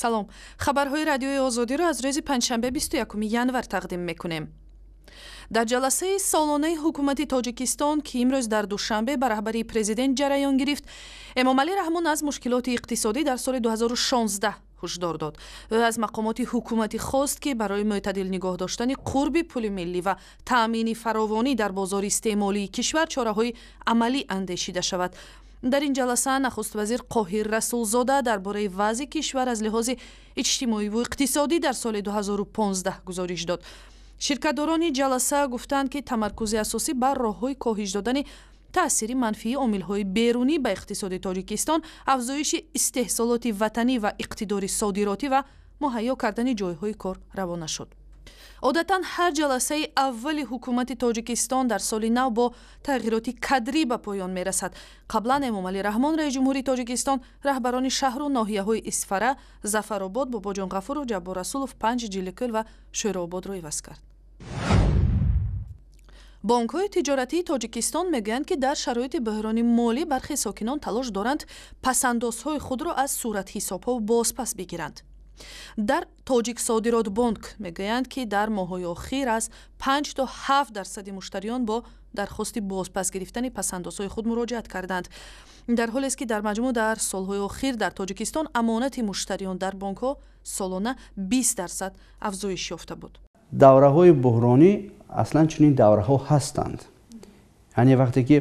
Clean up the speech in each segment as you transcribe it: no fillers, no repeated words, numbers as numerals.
Салом, хабарҳои Радиои Озодиро аз рӯзи панҷшанбе, 21 январ тақдим мекунем. Дар ҷаласаи солонаи ҳукумати Тоҷикистон, ки имрӯз дар Душанбе ба раҳбарии президент ҷараён гирифт, Эмомалӣ Раҳмон аз мушкилоти иқтисодӣ дар соли 2016 ҳушдор дод. Ӯ аз мақомоти ҳукуматӣ хост, ки барои мӯътадил нигоҳ доштани қурби пули миллӣ ва таъмини фаровонӣ дар бозори истеъмолии кишвар чораҳои амалӣ андешида шавад. Дар ин ҷаласа нахуствазир Қоҳир Расулзода дар бораи вазъи кишвар аз лиҳози иҷтимоиву иқтисодӣ дар соли 2015 гузориш дод. Ширкатдорони ҷаласа гуфтанд, ки тамаркузи асосӣ бар роҳҳои коҳиш додани таъсири манфии омилҳои берунӣ ба иқтисоди Тоҷикистон, афзоиши истеҳсолоти ватанӣ ва иқтидори содиротӣ ва муҳайё кардани ҷойҳои кор равона шуд. Одатан ҳар ҷаласаи аввали ҳукумати Тоҷикистон дар соли нав бо тағйироти кадрӣ ба поён мерасад. Қаблан Эмомалӣ Раҳмон, раиси ҷумҳури Тоҷикистон, раҳбарони шаҳру ноҳияҳои Исфара, Зафаробод, Бобоҷон Ғафуров, Ҷаббор Расулов, Панҷ, Ҷиликӯл ва Шӯроободро иваз кард. Бонкҳои тиҷоратии Тоҷикистон мегӯянд, ки дар шароити бӯҳрони молӣ бархе сокинон талош доранд пасандозҳои худро аз суратҳисобҳо бозпас бигиранд. Дар Тоҷиксодиротбонк мегӯянд, ки дар моҳҳои охир аз 5 то 7% муштариён бо дархости бозпас гирифтани пасандозҳои худ муроҷиат карданд, дар ҳолест ки дар маҷмӯъ дар солҳои охир дар Тоҷикистон амонати муштариён дар бонкҳо солона 20% афзоиш ёфта буд. Давраҳои буҳронӣ аслан чунин давраҳо ҳастанд, яъне вақте ки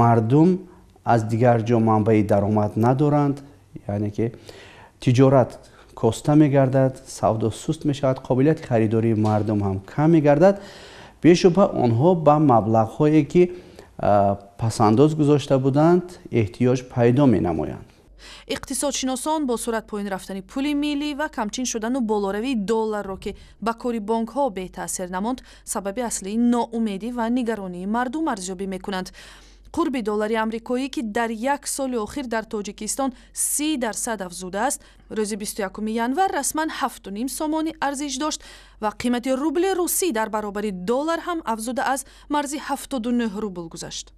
мардум аз дигар ҷо манбаи даромад надоранд, яъне ки тиҷорат коста мегардад, савдо суст мешавад, қобилияти харидории мардум ҳам кам мегардад. Бешубҳа, онҳо ба маблағҳое, ки пасандоз гузошта буданд, эҳтиёҷ пайдо менамоянд. Иқтисодшиносон бо суръат поён рафтани пули миллӣ ва камчин шудану болоравии долларро, ки ба кори бонкҳо бетаъсир намонд, сабаби аслии ноумедӣ ва нигаронии мардум арзёбӣ мекунанд. Қурби доллари амрикоӣ, ки дар як соли охир дар Тоҷикистон 30% афзудааст, рӯзи 21 январ расман 7,5 сомонӣ арзиш дошт ва қимати рубли русӣ дар баробари доллар ҳам афзуда аз марзи 79 рубл гузашт.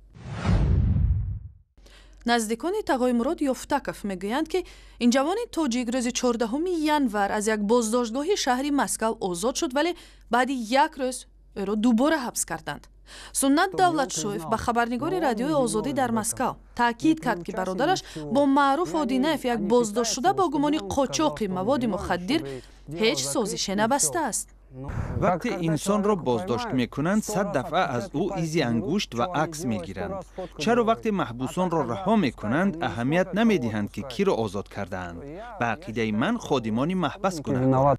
Наздикони Тағои Ёфтаков мегӯянд, ки ин ҷавони тоҷик рӯзи 14 январ аз як боздоштгоҳи шаҳри Москав озод шуд, вале баъди як рӯз ӯро дубора ҳабс карданд. Суннат Давлатшоев ба хабарнигори Радиои Озодӣ дар Москав таъкид кард, ки бародараш бо Маъруф Одинаев, як боздоштшуда бо гумони қочоқи маводи мухаддир, ҳеҷ созише набастааст. Вақте инсонро боздошт мекунанд, 100 дафъа аз ӯ изи ангушт ва акс мегиранд. Чаро вақте маҳбусонро раҳо мекунанд, аҳамият намедиҳанд, ки киро озод кардаанд? Ба ақидаи ман, ходимони маҳбас гунаҳкор.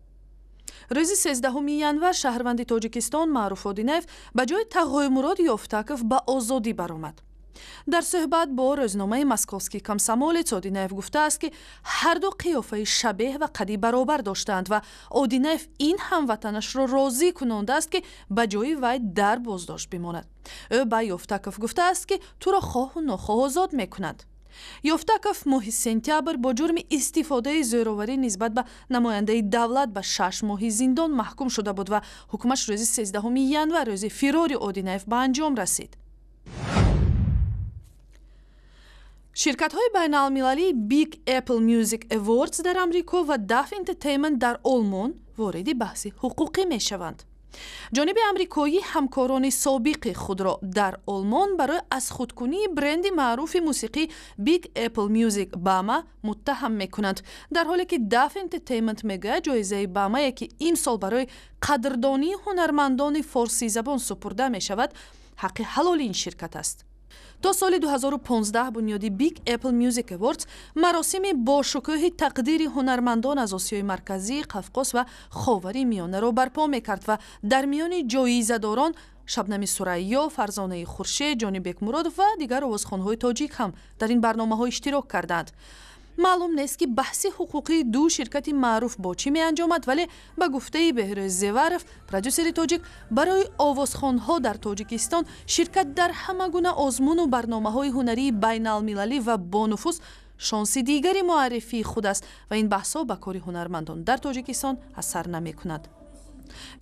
Рӯзи 13 январ шаҳрванди Тоҷикистон Маъруф Одинаев ба ҷои Тағои Ёфтаков ба озодӣ баромад. Дар суҳбат бо рӯзномаи «Московский комсомолец» Одинаев гуфтааст, ки ҳарду қиёфаи шабеҳ ва қадди баробар доштаанд ва Одинаев ин ҳамватанашро розӣ кунондааст, ки ба ҷои вай дар боздошт бимонад. Ӯ ба Ёфтаков гуфтааст, ки туро хоҳу нохоҳ озод мекунанд. Ёфтаков моҳи сентябр бо ҷурми истифодаи зӯроварӣ нисбат ба намояндаи давлат ба 6 моҳи зиндон маҳкум шуда буд ва ҳукмаш рӯзи 13 январ, рӯзи фирори Одинаев, ба анҷом расид. Ширкатҳои байналмилалии Big Apple Music Awards дар Амрико ва Daf Entertainment дар Олмон вориди баҳси ҳуқуқӣ мешаванд. Ҷониби амрикоӣ ҳамкорони собиқи худро дар Олмон барои аз худкунии бренди маъруфи мусиқӣ Big Apple Music BAMA муттаҳам мекунанд, дар ҳоле ки Daf Entertainment мегӯяд, ҷоизаи BAMA, ки имсол барои қадрдонии ҳунармандони форсизабон супурда мешавад, ҳаққи ҳалоли ин ширкат аст. То соли 2015 бунёди Big Apple Music Awards маросими бошукӯҳи тақдири ҳунармандон аз Осиёи Марказӣ, Қавқоз ва Ховари Миёнаро барпо мекард ва дар миёни ҷоизадорон Шабнами Сурайё, Фарзонаи Хуршед, Ҷонибек Муродов ва дигар овозхонҳои тоҷик ҳам дар ин барномаҳо иштирок карданд. Маълум нест, ки баҳси ҳуқуқии ду ширкати маъруф бо чӣ меанҷомад, вале ба гуфтаи Беҳрӯз Зеваров, продюсери тоҷик, барои овозхонҳо дар Тоҷикистон ширкат дар ҳама гуна озмуну барномаҳои ҳунарии байналмилалӣ ва бонуфуз шонси дигари муаррифии худ аст ва ин баҳсҳо ба кори ҳунармандон дар Тоҷикистон асар намекунад.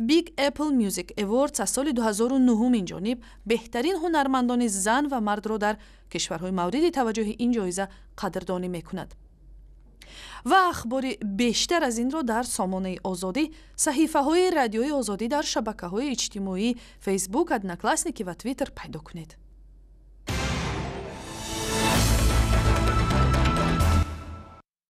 Big Apple Music Awards аз соли 2009 инҷониб беҳтарин ҳунармандони зан ва мардро дар кишварҳои мавриди таваҷҷӯҳи ин ҷоиза қадрдонӣ мекунад. Ва ахбори бештар аз инро дар сомонаи Озодӣ, саҳифаҳои Радиои Озодӣ дар шабакаҳои иҷтимоӣ, Фейсбук, Одноклассники ва Твиттер пайдо кунед.